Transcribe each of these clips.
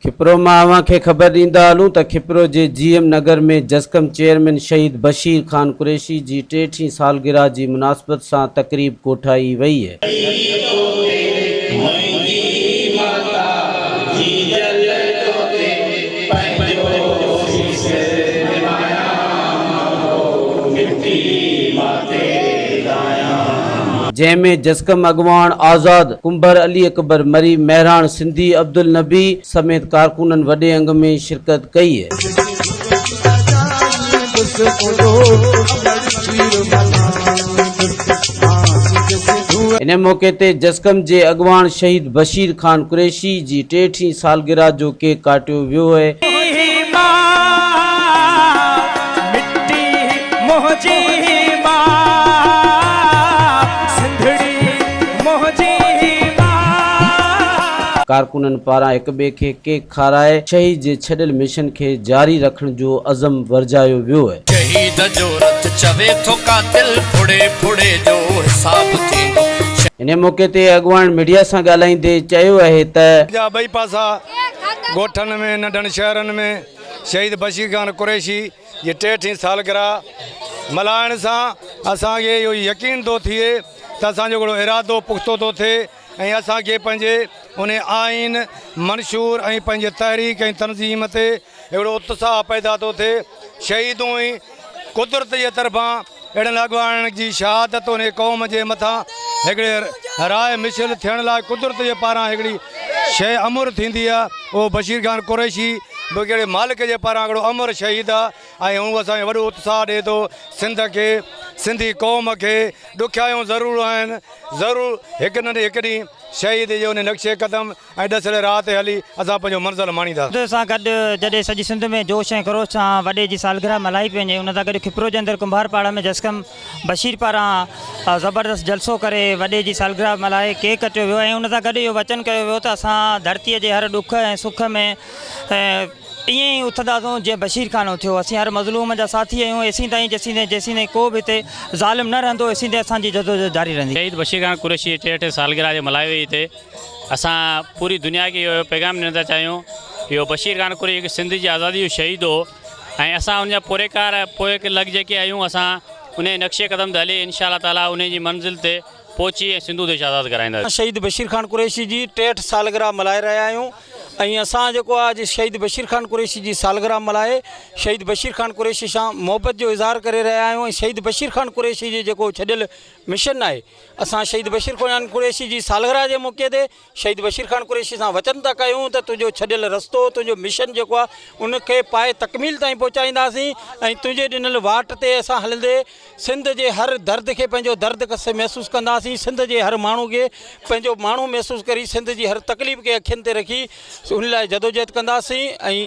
کپرو مان اوهان کي خبر ڏيندا هلون ته کپرو جي جي ايم نگر ۾ جسقم چيئرمين شهيد بشير خان قريشي جي ٽيهٺين سالگرهه جي مناسبت سان تقريب ڪوٺائي وئي. جنهن ۾ جسقم اڳواڻ آزاد ڪنڀر، علي اڪبر مري، مهراڻ سنڌي، عبدالنبي سميت ڪارڪنن وڏي انگ ۾ شرڪت ڪئي. ان موقعي تي جسقم جي اڳواڻ شهيد بشير خان قريشي جي ٽيهٺين سالگرهه جو ڪيڪ ڪاٽيو ويو. ڪارڪنن پاران هڪ ٻئي کي ڪيڪ کارائي شهيد جي ڇڏيل مشن کي جاري رکڻ جو عزم ورجايو ويو. شهيد جو رت چوي ٿو قاتل ڦڙي ڦڙي جو حساب ٿيندو. ان موقعي تي اڳواڻن ميڊيا سان ڳالهائيندي چيو اهي ته. جا ٻئي پاسا ڳوٺن ۾ ننڍن شهرن ۾ شهيد بشير خان قريشي جي ٽيهٺين سالگرهه ملهائڻ سان اسان کي اهو يقين ٿو ٿئي ته اسان جو هڪڙو ارادو پختو ٿو ٿئي ۽ اسان کي پنهنجي ان آئين، منشور ۽ پنهنجي تحريڪ ۽ تنظيم تي هڪڙو اتساهه پيدا ٿو ٿئي. شهيدون ئي قدرت جي طرفان اهڙن اڳواڻن جي شهادت ان قوم جي مٿان هڪڙي راء مثل ٿيڻ لاء قدرت جي پاران هڪڙي شيء امر ٿيندي آهي اهو بشير خان قريشي به هڪڙي مالڪ جي پاران هڪڙو امر شهيد آهي ۽ هو اسان کي وڏو اتساهه ڏئي ٿو سنڌ کي سنڌي قوم کي ڏکيائيون ضرور آهن ضرور هڪ نه هڪ ڏينهن شهيد جي ان نقش قدم ۽ ڏسيل راهه تي هلي اسان پنهنجو منزل ماڻينداسين. سنڌ سان گڏ جڏهن سڄي سنڌ ۾ جوش ۽ خروش سان وڏي جي سالگرهه ملهائي پئي وڃي ان سان گڏ کپرو جي اندر ڪنڀار پاڙا ۾ جسقم بشير پاران زبردست جلسو ڪري وڏي جي سالگرهه ملهائي ڪيڪ ڪٽيو ويو ۽ ان سان گڏ اهو وچن ڪيو ويو ته اسان ڌرتي جي هر ڏک ۽ سک ۾ ائين ئي اٿنداسون جيئن بشير خان اٿيو. اسين هر مظلوم جا ساٿي آهيون ايسين تائين جيسين تائين جيسين تائين ڪو به هتي ظالم نه رهندو ايسين تائين اسان جي جدوجهد جاري رهندي. شهيد بشير خان قريشي جي ٽيهٺين سالگرهه جي ملهائي وئي هتي اسان پوري دنيا کي اهو پيغام ڏيڻ ٿا چاهيون اهو بشير خان قريشي هڪ سنڌ جي آزادي جو شهيد هو ۽ اسان ان جا پوريڪار پوئڪ لڳ جيڪي آهيون اسان ان جي نقش قدم تي هلي انشاء الله تعالي ان جي منزل تي پهچي ۽ سنڌو ديش آزاد ڪرائينداسين. شهيد بشير خان قريشي جي 63 سالگرهه ملهائي رهيا آهيون ۽ اسان جيڪو آهي اڄ شهيد بشير خان قريشي جي سالگرهه ملهائي شهيد بشير خان قريشي سان محبت جو اظهار ڪري رهيا آهيون ۽ شهيد بشير خان قريشي جي جيڪو ڇڏيل مشن آهي اسان شهيد بشير خان قريشي جي سالگرهه جي موقعي تي شهيد بشير خان قريشي سان وچن ٿا ڪيون ته تنهنجو ڇڏيل رستو تنهنجو مشن جيڪو آهي ان کي پائي تڪميل تائين پهچائينداسين ۽ تنهنجي ڏنل واٽ تي اسان هلندي سنڌ جي هر درد کي پنهنجو درد محسوس ڪنداسين، سنڌ جي هر ماڻهو کي پنهنجو ماڻهو محسوس ڪري سنڌ جي هر تڪليف کي اکين تي رکي ان لاء جدوجهد ڪنداسين ۽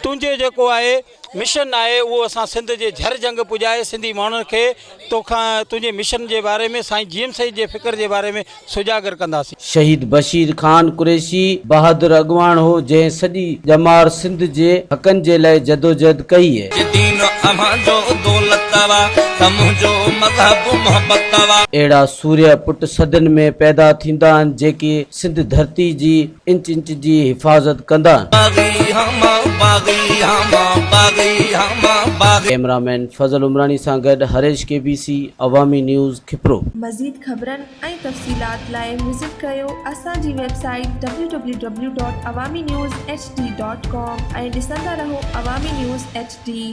تنهنجو جيڪو آهي مشن آهي اهو اسان سنڌ جي جھر جھنگ پڄائي سنڌي ماڻهن کي توکان تنهنجي مشن جي باري ۾ سائين جي ايم سيد جي فڪر جي باري ۾ سجاگر ڪنداسين. شهيد بشير خان قريشي بهادر اڳواڻ هو جنهن سڄي ڄمار سنڌ جي حقن جي لاء جدوجهد ڪئي. جي دين اوهان جو دولت وا ته منهنجو مذهب محبت وا. اهڙا سورهيه پٽ صدين ۾ پيدا ٿيندا آهن جيڪي سنڌ ڌرتي جي انچ انچ جي حفاظت ڪندا آهن. باغي هان مان باغي هان مان باغي هان مان باغي. ڪئميرا مين فضل عمراڻي سان گڏ Harish K B C Awami news Khipro. مزيد خبرن ۽ تفصيلات لاء وزٽ ڪريو اسان جي website W W W dot Awami news H D dot com ۽ ڏسندا رهو عوامي نيوز ايڇ ڊي.